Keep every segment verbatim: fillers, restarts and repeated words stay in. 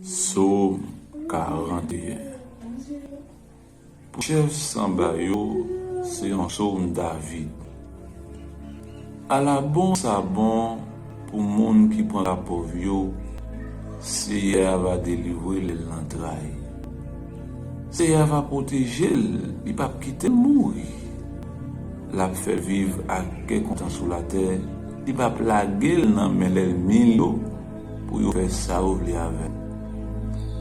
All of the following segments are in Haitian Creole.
Sòm karanteyen. Pou chèf sanba yo, se yon sòm David. Ala bon sa bon pou moun ki pran ka pòv yo, Seyè a va delivre l nan tray. Seyè a va pwoteje l, li p ap kite l mouri. L ap fè l viv ak kè kontan sou latè, li p ap lage l nan men lènmi l yo pou yo fè sa yo vle avè l.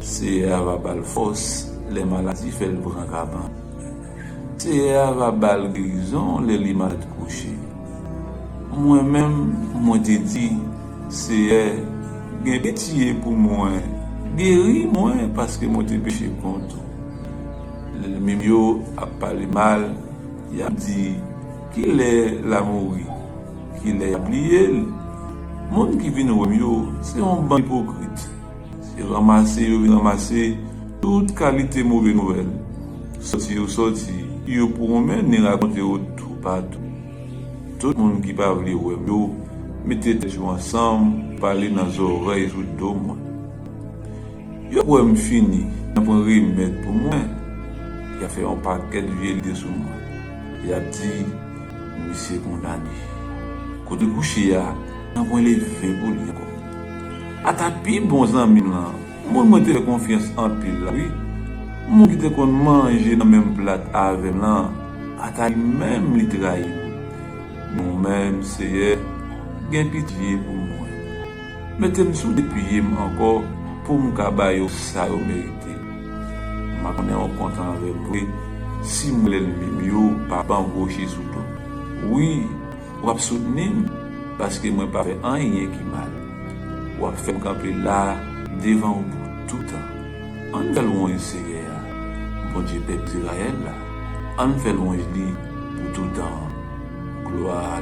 Seyè a va ba l fòs lè maladi fè l pran kabann. Seyè a va ba l gerizon lè li malad kouche. Mwen menm, mwen te di, Seyè, gen pitye pou mwen, geri mwen, paske mwen te peche kont ou. Lènmi m yo ap pale mal, y ap di, kilè l a mouri? Kilè y a bliye l? Moun ki vin wè m yo, se yon bann ipokrit. Se ranmase yo vin ranmase tout kalite move nouvèl. Sòti yo sòti, yo pwomennen rakonte yo toupatou. Tout moun ki pa vle wè m yo, mete tèt yo ansanm, pale nan zòrèy sou do mwen. Yo kwè m fini, nan pran remèd pou mwen. Y ap fè yon pakèt vye lide sou mwen. Y ap di, misye kondane. Kote l kouche a, nan pran leve pou li ankò. Ata pi bon zanmi m lan, moun mwen te fè konfyans anpil la, wi. Moun ki te konn manje nan menm plat avè m lan, ata li menm li trayi m. Men ou menm, Seyè, gen pitye pou mwen. Mete m sou de pye m ankò pou m ka ba yo sa yo merite. M a konnen w kontan avè m vre si m wè lènmi m yo pa ban m woche sou do m. Wi, w ap soutni m, paske mwen pa fè anyen ki mal. W ap fè m kanpe la devan w pou toutan. Ann fè lwanj Seyè a, Bondye pèp Izrayèl la. Ann fè lwanj li pou toutan. Glwa